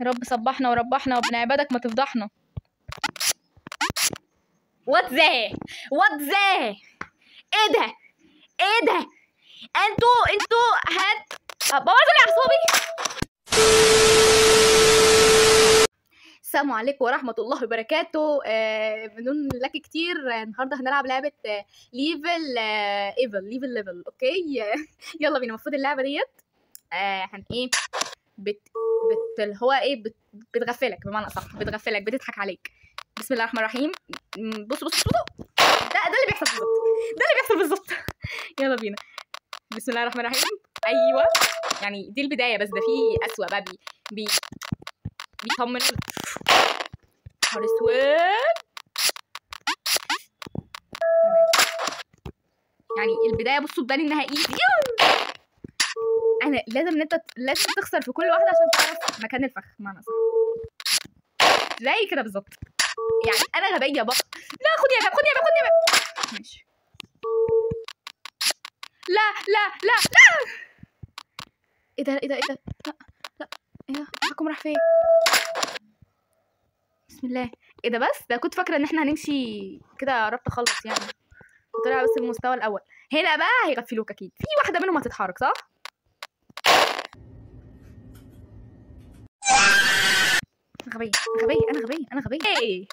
يا رب صبحنا وربحنا وابن عبادك ما تفضحنا. what the what the ايه ده؟ ايه ده؟ انتوا هات بوظوا لي اعصابي. السلام عليكم ورحمة الله وبركاته. بدون لك كتير. النهارده هنلعب لعبة level evil level level. okay يلا بينا. المفروض اللعبة ديت هن ايه بت بت اللي هو ايه بتغفلك، بمعنى اصح بتغفلك، بتضحك عليك. بسم الله الرحمن الرحيم. بصوا بصوا بصوا، ده اللي بيحصل بالظبط، ده اللي بيحصل بالظبط. يلا بينا. بسم الله الرحمن الرحيم. ايوه يعني دي البداية، بس ده في اسوأ بقى. بي بيطمن. نهار اسود. تمام يعني البداية بصوا تبان انها easy. انا لازم انت لازم تخسر في كل واحدة عشان تعرف مكان الفخ، بمعنى صح زي كده بالظبط. يعني انا غبية بقى. لا خد يا باب، خد يا باب، خد يا باب. ماشي. لا لا لا لا. ايه ده ايه ده ايه ده؟ لا لا ايه ده؟ التحكم راح فين؟ بسم الله. ايه ده؟ بس ده كنت فاكره ان احنا هنمشي كده، قربت اخلص يعني. طلع بس المستوى الاول. هنا بقى هيغفلوك اكيد، في واحدة منهم هتتحرك صح؟ غبية غبية، انا غبية، انا غبية. ايه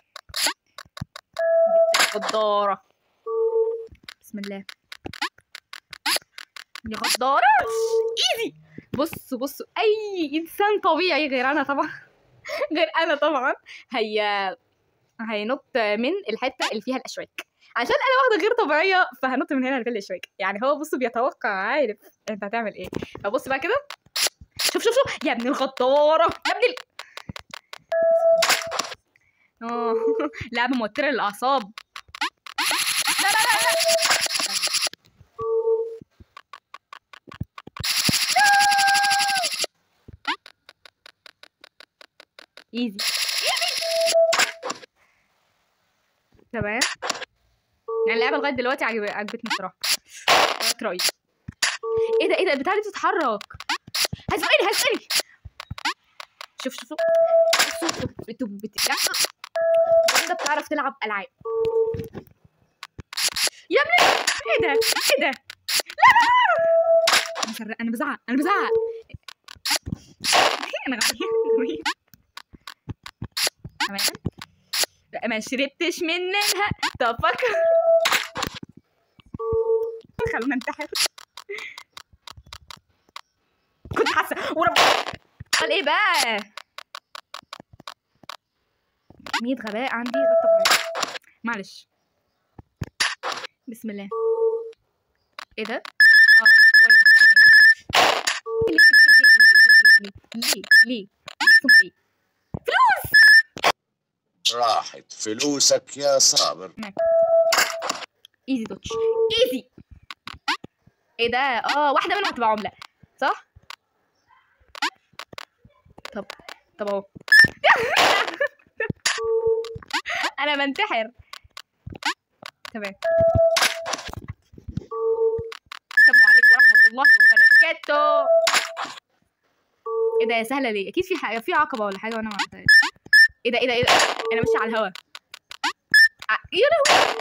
غداره. بسم الله يا غداره. easy. بصوا بصوا، اي انسان طبيعي غير انا طبعا غير انا طبعا هي هينط من الحتة اللي فيها الاشواك. عشان انا واحدة غير طبيعية فهنط من هنا اللي فيها الاشواك. يعني هو بصوا بيتوقع، عارف انت هتعمل ايه. فبص بقى كده، شوف شوف شوف يا ابن الغداره، يا ابن لعبه موتره للاعصاب. لا لا لا لا. easy تمام. يعني اللعبة لغاية دلوقتي عجبتني الصراحة. رايي. ايه ده ايه ده؟ البتاعه دي بتتحرك. هزقني هزقني. شوف شوف شوف، انت بتعرف تلعب العاب يا ابني. ايه ده ايه ده؟ لا لا، انا بزعق، انا بزعق. انا غبية. تمام. لا ما شربتش منها. طب فكر، خلونا ننتحر. كنت حاسه ورب. قال ايه بقى؟ كمية غباء عندي غير طبيعية. معلش. بسم الله. ايه ده؟ كويس. ليه ليه ليه ليه ليه ليه؟ فلوس راحت فلوسك يا صابر. easy dodge easy. ايه ده؟ واحدة منهم هتبقى عملة صح؟ طب طب اهو. انا بنتحر. تمام. السلام عليكم ورحمة الله وبركاته. ايه ده يا سهلة ليه؟ اكيد في حاجة، في عقبة ولا حاجة وانا ما عرفتهاش. ايه ده ايه ده ايه ده؟ انا ماشية على الهوا. يا لهوي،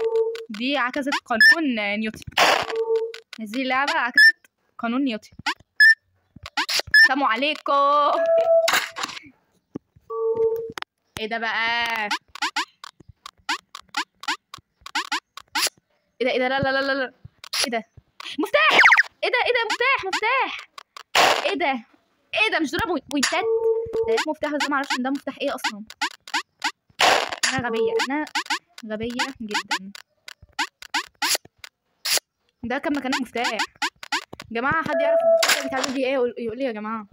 دي عكست قانون نيوتن. هذه اللعبة عكست قانون نيوتن. السلام عليكم. ايه ده بقى؟ ايه ده ايه ده؟ لا لا لا لا. ايه ده؟ مفتاح. ايه ده ايه ده؟ مفتاح مفتاح. ايه ده ايه ده؟ مش دول بوينتات؟ ده مفتاح، بس انا معرفش ان ده مفتاح ايه اصلا. انا غبية، انا غبية جدا. ده كان مكان المفتاح. يا جماعة حد يعرف المفتاح بيتعمل بيه ايه يقول لي يا جماعة.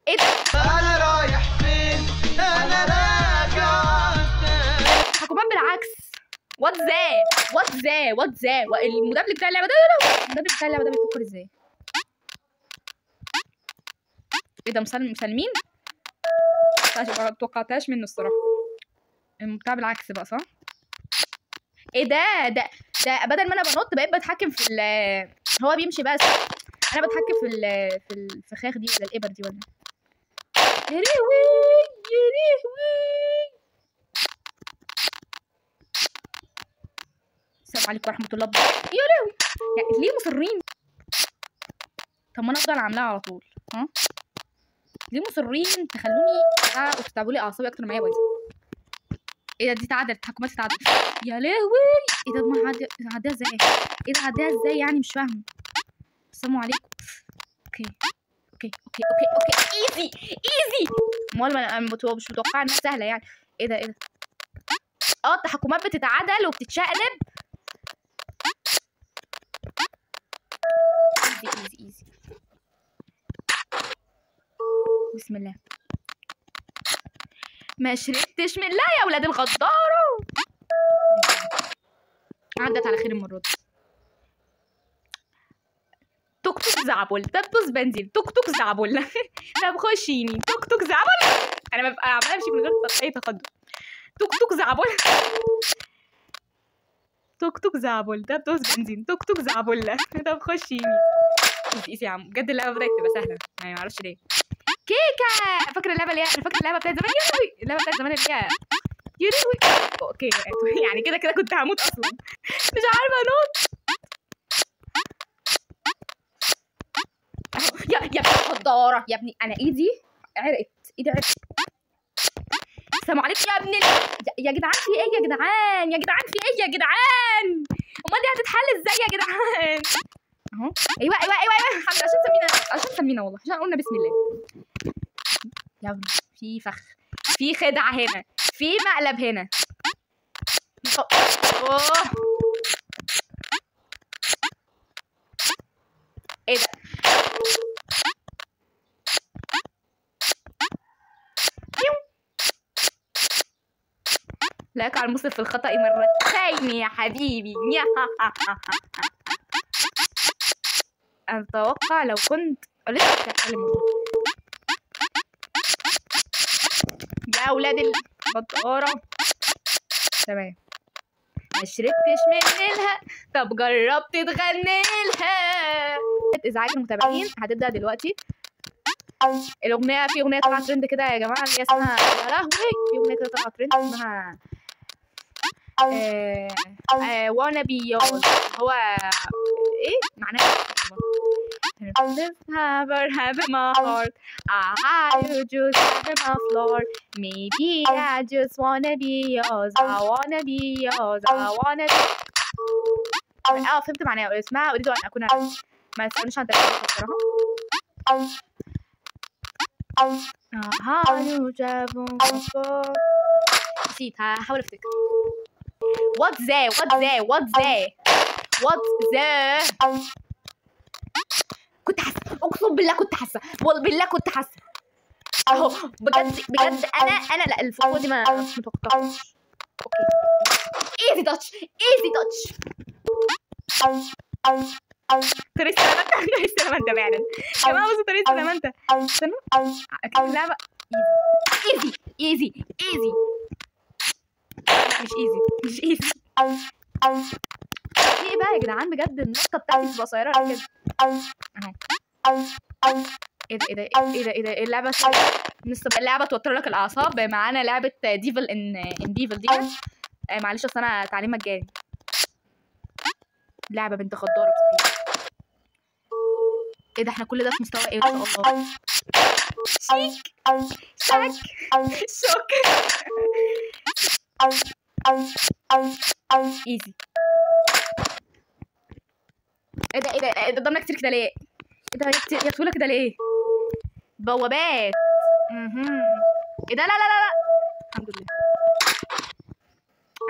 ايه ده؟ انا رايح فين؟ انا راجع. حكومان بالعكس. what the what the what the. المدبلج بتاع اللعبة ده، المدبلج بتاع اللعبة ده بيفكر ازاي؟ ايه ده؟ مسلمين؟ ما توقعتهاش منه الصراحة. بتاع بالعكس بقى صح؟ ايه ده؟ ده بدل ما انا بنط بقيت بتحكم في هو بيمشي بس. انا بتحكم في الفخاخ دي ولا الابر دي ولا. يا لهوي يا لهوي. السلام عليكم ورحمة الله. يا لهوي، يعني ليه مصرين؟ طب ما انا افضل عاملاها على طول. ها ليه مصرين تخلوني وتتعبوا لي اعصابي اكتر ما هي بايظة؟ ايه ده؟ دي تعدل، التحكمات تتعدل. يا لهوي، ايه ده؟ ما هعديها ازاي؟ ايه ده هعديها ازاي يعني؟ مش فاهمه. السلام عليكم. okay okay okay okay okay، easy easy. امال انا مش متوقعه انها سهلة يعني. ايه ده ايه ده؟ اه التحكمات بتتعدل وبتتشقلب. easy easy easy. بسم الله. ما شربتش من، لا يا ولاد الغداره. عدت على خير المرة دي. توك توك زعبل، طب دوس بنزين، توك توك زعبل. طب خشيني، توك توك زعبل. انا ببقى عماله امشي من غير اي تقدم. توك توك زعبل، توك توك زعبل، طب دوس بنزين، توك توك زعبل. طب خشيني. easy يا عم، بجد اللعبة بدات تبقى سهلة يعني، معرفش ليه. كيكة، فاكره اللعبة اللي هي، انا فاكره اللعبة بتاعت زمان. يا لهوي، اللعبة بتاعت زمان اللي هي، يا لهوي. okay يعني كده كده كنت هموت اصلا، مش عارفه انط. يا ابن الغداره يا ابني، انا ايدي عرقت، ايدي عرقت. السلام عليكم يا ابن يا جدعان، في ايه يا جدعان؟ يا جدعان في ايه يا جدعان؟ امال دي هتتحل ازاي يا جدعان؟ اهو، ايوه ايوه ايوه ايوه، الحمد لله. عشان سمينا، عشان سمينا والله، عشان قلنا بسم الله. يا ابني في فخ، في خدعه هنا، في مقلب هنا. اوه ايه ده؟ لا يقع المسلم في الخطأ مرتين يا حبيبي. أتوقع لو كنت لسه بتكلم يا أولاد البطارة. تمام، ما شربتش منها، طب جربت تغني لها. ازعاج المتابعين هتبدأ دلوقتي. الأغنية، في أغنية طالعة ترند كده يا جماعة، اللي هي اسمها يا لهوي، في أغنية كده طالعة ترند اسمها wanna be yours. هو ايه معناها؟ Never have in my heart, I just have in my floor. Maybe I just wanna be yours, I wanna be yours, I wanna be. اه فهمت معناها، اسمها اريد ان اكون. ما تسألنيش عن ترجمتها بصراحة. نسيت، هحاول افتكر. What the what the what the what the. كنت حاسه، اقسم بالله كنت حاسه، بالله كنت حاسه اهو، بجد بجد. انا لا، الفقوه دي ما مش متوقعتهاش. okay easy dodge، easy dodge. طريق السلامة، طريق السلامة انت فعلا يا جماعة. بصوا طريق السلامة انت. استنوا، اكيد اللعبة easy easy easy، مش easy، مش easy. ايه بقى يا جدعان؟ بجد النقطة بتاعتي بتبقى قصيرة كده اهو. ايه ده ايه ده ايه ده ايه ده؟ اللعبة لسه، اللعبة توتر لك الاعصاب. معانا لعبة devil in devil دي. معلش اصل انا تعليم مجاني. لعبة بنت غدارة بصحيح. ايه ده؟ احنا كل ده في مستوى ايه؟ ما شاء الله. شيك شك شك. easy. ايه ده ايه ده ايه ده؟ قدامنا كتير كده ليه؟ ايه ده يا طويلة كده ليه؟ بوابات. ايه ده؟ لا لا لا لا، الحمد لله.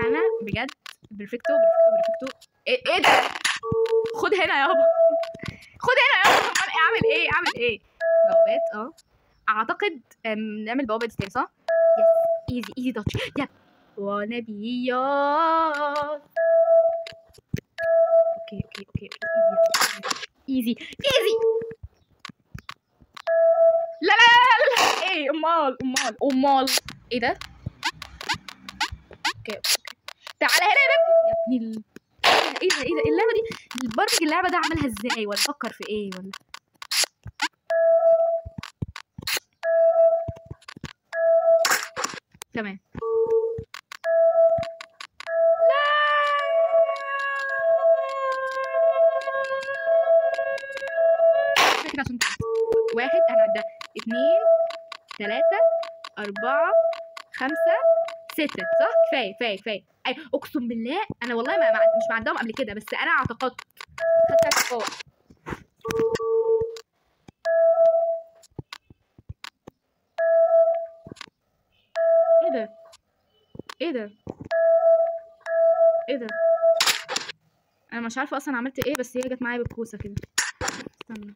انا بجد perfecto perfecto perfecto. ايه ده؟ خد هنا يابا، خد هنا يابا. اعمل ايه؟ اعمل ايه؟ بوابات. اه اعتقد نعمل بوابه دي تاني صح؟ yes easy easy dodge. يا wanna be yours. okay okay okay easy easy. لا لا لا لا، ايه؟ امال امال امال ايه ده؟ okay okay، تعالى هنا يا ابني. ايه ده ايه ده؟ اللعبة دي، البرمج اللعبة ده عملها ازاي؟ ولا فكر في ايه؟ ولا تمام. لا كده عشان واحد، انا عدى 2 3 4 5 6 صح؟ كفاية كفاية كفاية. اي اقسم بالله انا والله ما مش معدهم قبل كده، بس انا اعتقدت، خدت اعتقاد. ايه ده؟ ايه ده؟ ايه ده؟ انا مش عارفه اصلا عملت ايه، بس هي جت معايا بالكوسه كده. استنى،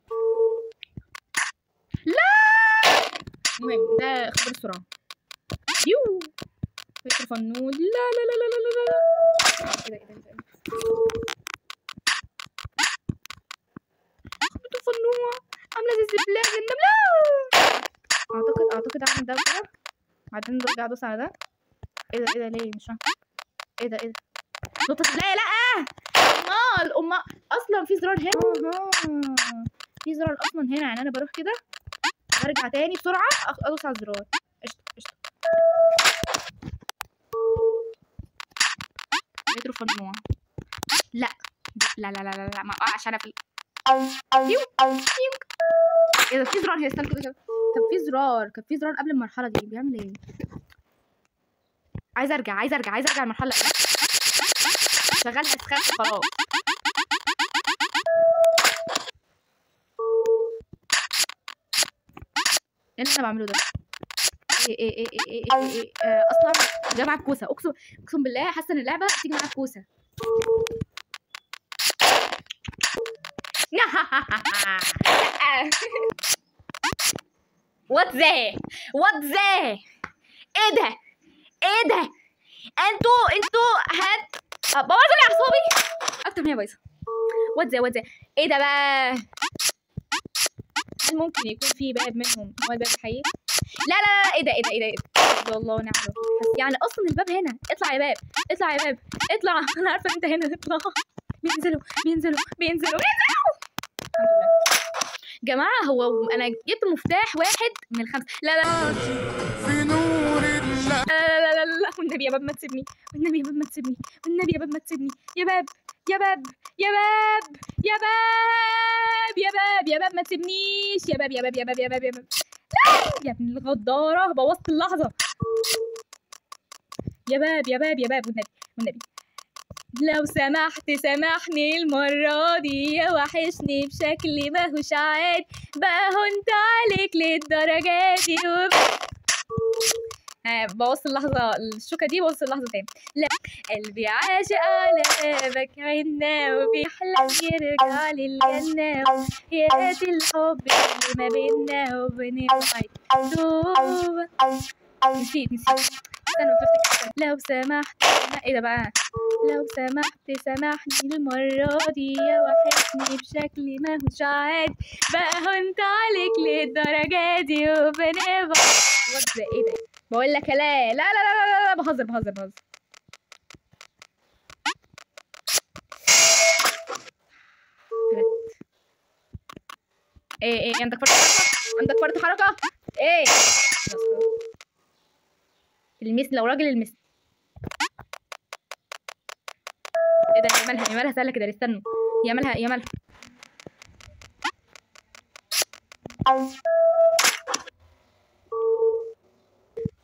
لا المهم ده اختبار السرعة. يو فكر فنون. لا لا لا لا لا لا. ايه ده ايه ده؟ خبطوا فنوع عامله زي الزبلاج النملة. اعتقد اعمل ده كده، بعدين برجع ادوس على ده. ايه ده ايه ده ليه؟ مش فاهمه. ايه ده ايه ده؟ نقطة. لا لا امال امال اصلا في زرار هنا. في زرار اصلا هنا، يعني انا بروح كده برجع تاني بسرعة ادوس على الزرار. قشطه قشطه. مترو فنوع. لا لا لا لا لا ما اقعش انا في يو. ايه ده؟ في زرار هنا. استنى كده كده. كان في زرار، كان في زرار قبل المرحلة دي. بيعمل ايه؟ عايزه ارجع، عايزه ارجع، عايزه ارجع المرحلة. شغالها سخان خلاص. ايه اللي انا بعمله ده؟ ايه ايه ايه ايه ايه, إيه, إيه؟ اصلا جاي معاك كوسة. اقسم بالله حاسه ان اللعبة بتيجي معاك كوسة. what the what the ايه ده؟ ايه ده؟ انتوا هات بوظوا لي اعصابي اكتر من هي بايظة. what the what the ايه ده بقى؟ هل ممكن يكون في باب منهم هو الباب الحقيقي؟ لا لا لا ايه ده ايه ده ايه ده ايه ده؟ والله ونعم. يعني اصلا الباب هنا. اطلع يا باب، اطلع يا باب، اطلع. انا عارفه انت هنا. اطلع. بينزلوا بينزلوا بينزلوا بينزلوا. الحمد لله جماعة. هو انا جبت مفتاح واحد من 5. لا لا في نور الله. لا لا لا لا والنبي يا باب ما تسيبني، والنبي يا باب ما تسيبني، والنبي يا باب ما تسيبني. يا باب يا باب يا باب يا باب يا باب يا باب ما تسيبنيش. يا باب يا باب يا باب يا باب يا باب. لا يا ابن الغداره، بوظت اللحظة. يا باب يا باب يا باب والنبي والنبي. لو سمحت سامحني المرة دي، يا وحشني بشكل ما هوش عادي، بقى هنت عليك للدرجة دي. بوظت اللحظة، الشوكة دي بوظت اللحظة تاني. لا قلبي عاشق على بابك عنا، وبيحلم يرجع للجنة، يا ريت الحب اللي ما بينا وبنبعد. نسيت استنى بفتكر. لو سمحت ايه ده بقى؟ لو سمحت سامحني المرة دي، يا وحشني بشكل ما هوش عادي، بقى هنت عليك للدرجة دي وبنبعد. ايه ده؟ بقول لك لا لا لا لا لا بهزر بهزر بهزر. ايه ايه عندك فرط حركة؟ عندك فرط حركة؟ ايه؟ المس لو راجل المس. ايه ده؟ يا مالها يا مالها سهلة كده. استنوا يا مالها يا مالها.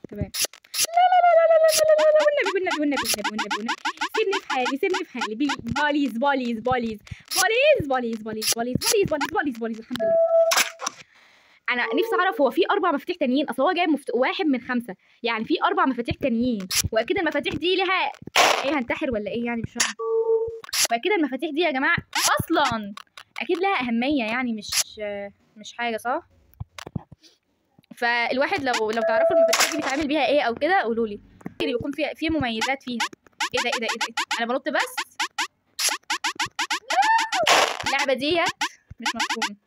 تمام. لا لا لا لا لا لا لا لا والنبي والنبي والنبي والنبي والنبي سيبني في حالي، سيبني في حالي. please please please please please please please please please please. الحمد لله. انا نفسي اعرف هو في 4 مفاتيح تانيين؟ اصل هو جايب واحد من 5، يعني في 4 مفاتيح تانيين، واكيد المفاتيح دي لها ايه؟ هنتحر ولا ايه يعني؟ مش فاهمه. واكيد المفاتيح دي يا جماعة اصلا اكيد لها اهمية، يعني مش حاجة صح؟ فالواحد لو تعرفوا المفاتيح دي بيتعامل بيها ايه او كده قولوا لي. بيكون في مميزات فيها. ايه ده ايه ده ايه ده؟ انا بنط بس. اللعبة ديت مش مفهومه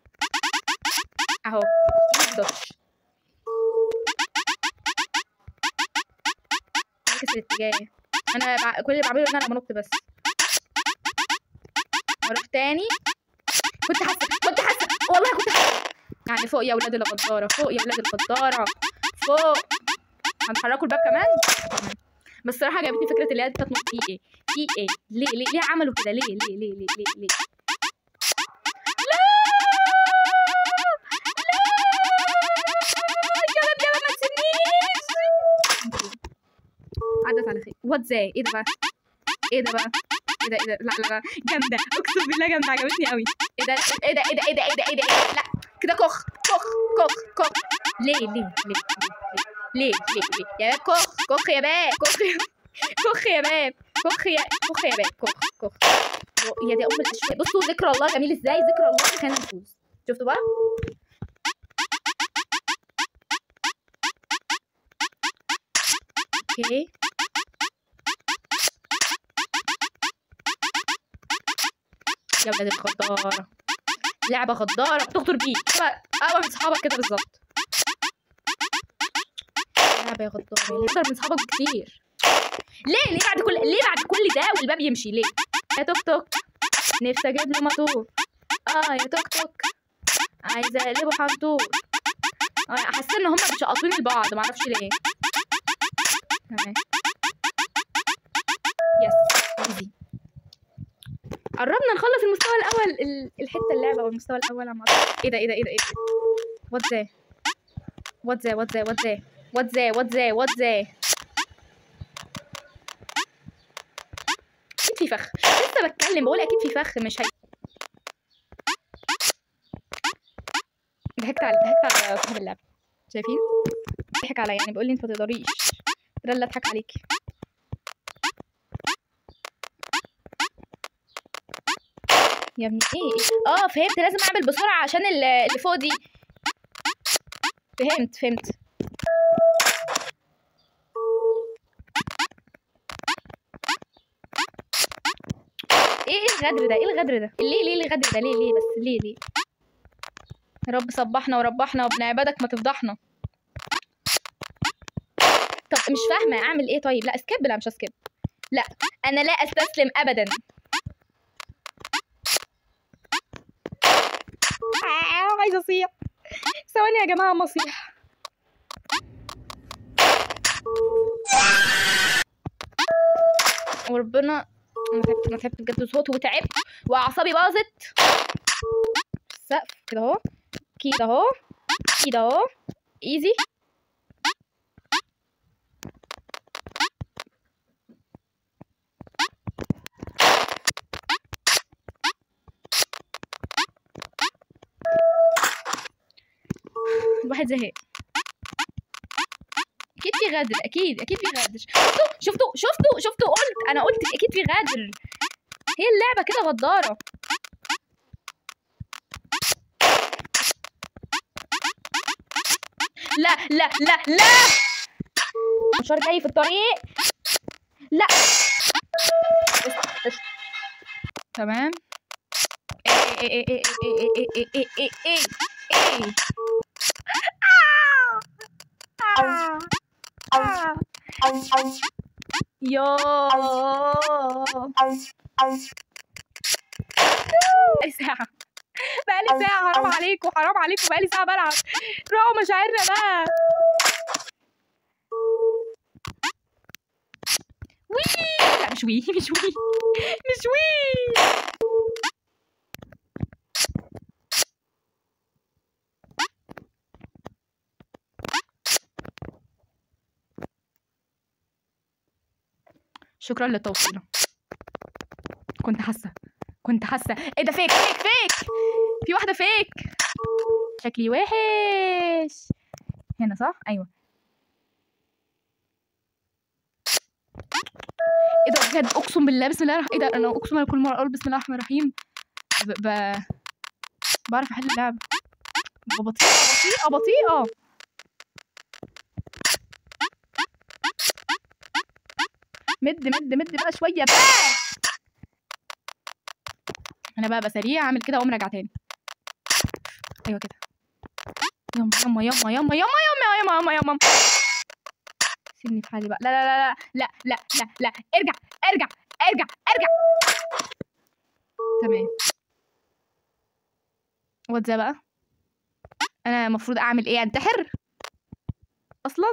اهو. دوتش عكس الاتجاه. انا كل اللي بعمله ان انا بنط بس. واروح تاني. كنت حاسه والله كنت حاسه يعني. فوق يا ولاد الغداره، فوق يا ولاد الغداره، فوق. هنحركوا الباب كمان. بس الصراحة عجبتني فكرة اللي هي بتنط. في ايه؟ في ايه؟ ليه ليه ليه عملوا كده؟ ليه ليه ليه ليه ليه ليه؟ لا لا يا باب يا باب ما تسيبنيش. عدت على خير. what the؟ ايه ده بقى؟ ايه ده بقى؟ ايه ده ايه ده؟ لا لا لا جامدة، اقسم بالله جامدة، عجبتني قوي. ايه ده ايه ده ايه ده ايه ده ايه ده ايه ده؟ لا كده كخ كخ كخ كخ. ليه ليه ليه ليه ليه ليه يا باب؟ كخ كخ يا باب، كخ كخ يا باب، كخ يا كخ يا باب، كخ كخ يا دي ام الاشياء. بصوا ذكر الله جميل ازاي، ذكر الله خلينا نفوز. شفتوا بقى؟ okay يا ولاد الغدارة، لعبة غدارة بتغدر بيك، اقوى من صحابك كده بالظبط. لعبة يا غدارة، اكتر من صحابك بكتير. ليه ليه بعد كل ليه بعد كل ده والباب يمشي ليه؟ يا توك توك نفسي اجيب له موتور، يا توك توك عايزة اقلبه حنطور. حاسة ان هما بيشقطوني لبعض معرفش ليه. تمام yes easy. قربنا نخلص المستوى الاول، الحتة اللعبة او المستوى الاول. عم ايه ده ايه ده ايه ده ايه ده؟ what the what the what the what the what the what the what the؟ اكيد في فخ، لسه بتكلم بقول اكيد في فخ، مش هي. ضحكت على صاحب اللعبة، شايفين؟ ضحك عليا يعني، بيقول لي انت ما تقدريش، ده اللي اضحك عليكي. يا ابني ايه؟ فهمت، لازم اعمل بسرعة عشان اللي فوق دي. فهمت فهمت. ايه الغدر ده؟ ايه الغدر ده؟ ليه ليه الغدر ده؟ ليه ليه بس ليه ليه؟ يا رب صبحنا وربحنا وابن عبادك ما تفضحنا. طب مش فاهمه اعمل ايه طيب؟ لا skip، لا مش skip، لا انا لا استسلم ابدا. عايزه اصيح، ثواني يا جماعة مصيح. وربنا انا تعبت، انا تعبت بجد، صوت وتعبت واعصابي باظت. السقف كده اهو، كده اهو، كده اهو، easy. الواحد زهق. اكيد في غدر، اكيد اكيد في غدر. شفتوا شفتوا شفتوا؟ قلت انا قلت اكيد في غدر. هي اللعبة كده غداره. لا لا لا لا، مشوار جاي في الطريق. لا تمام. ايه ايه ايه ايه ايه ايه ايه ايه ايه ايه. يا بقالي ساعة، بقالي ساعة، حرام عليكم حرام عليكم، بقالي ساعة بلعب. روحوا مشاعرنا بقى. وي لا مش وي، مش وي، مش وي. شكرا للتوصيله. كنت حاسه، كنت حاسه. ايه ده؟ fake fake fake، في واحدة fake. شكلي وحش هنا صح؟ ايوه. ايه ده بجد؟ اقسم بالله بسم الله الرحمن، ايه ده؟ انا اقسم بالله كل مرة اقول بسم الله الرحمن الرحيم بعرف احل اللعبة. بطيئه بطيئه بطيئه. مد مد مد بقى شوية بقى. انا بقى سريع اعمل كده واقوم راجعه تاني. ايوه كده. يما يما يما يما يما يما يما يما. سيبني في حالي بقى. لا لا لا لا لا لا لا، ارجع ارجع ارجع ارجع. تمام. what the بقى؟ انا المفروض اعمل ايه؟ انتحر اصلا؟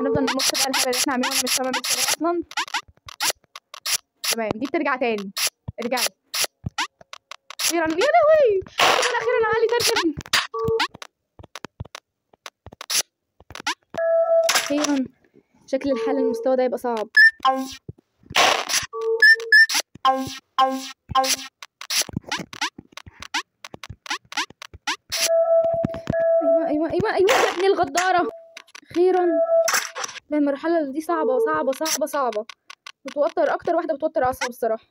هنفضل نمط بقى الحاجة اللي احنا عاملينها، مش فاهمه اصلا. تمام دي بترجع تاني، ارجعي. اخيرا يا لهوي، اخيرا علي ترجم. اخيرا. شكل الحل المستوى ده يبقى صعب. ايوه ايوه ايوه ايوه يا ابن الغداره. اخيرا. لا المرحلة دي صعبة صعبة صعبة صعبة، بتوتر اكتر واحدة، بتوتر اعصاب الصراحة.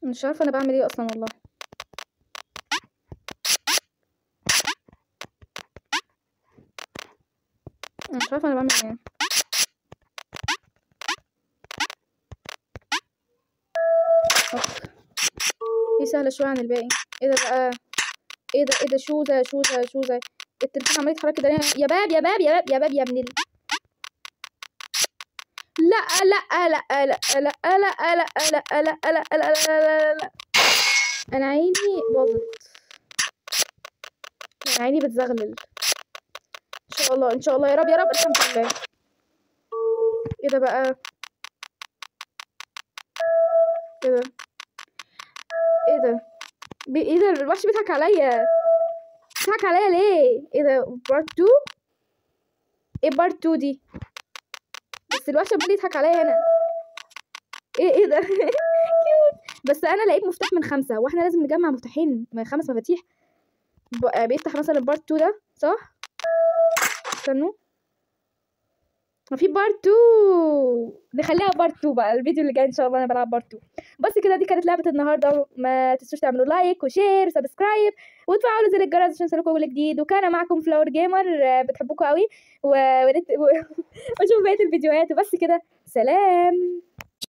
مش عارفه انا بعمل ايه اصلا والله. مش عارفه انا بعمل ايه. دي سهلة شوية عن الباقي. ايه ده بقى؟ ايه ده؟ ايه ده؟ شو ده؟ شو ده؟ شو ده؟ التليفون عمال يتحرك كده. يا باب يا باب يا باب يا باب يا ابن ال... لا لا لا لا لا لا لا لا لا لا لا لا لا لا. انا عيني باظت، انا عيني بتزغلل. ان شاء الله ان شاء الله يا رب يا رب. الحمد لله. ايه ده بقى؟ ايه ده؟ ايه ده؟ ايه ده؟ الوحش بيضحك عليا، بيضحك عليا ليه؟ ايه ده؟ part 2؟ ايه part 2 دي؟ بس الوحش عمال يضحك عليا هنا. ايه ايه ده؟ cute. بس انا لقيت مفتاح من 5، واحنا لازم نجمع مفتاحين من 5 مفاتيح. بيفتح مثلا part 2 ده صح؟ استنوا، ما في part 2، نخليها part 2 بقى الفيديو اللي جاي ان شاء الله. انا بلعب part 2. بس كده، دي كانت لعبه النهارده. ما تنسوش تعملوا like و share و subscribe وتفعلوا زر الجرس عشان يوصلكم كل جديد. وكان معكم فلاور جيمر، بتحبكم قوي، واشوف بقية الفيديوهات. وبس كده، سلام.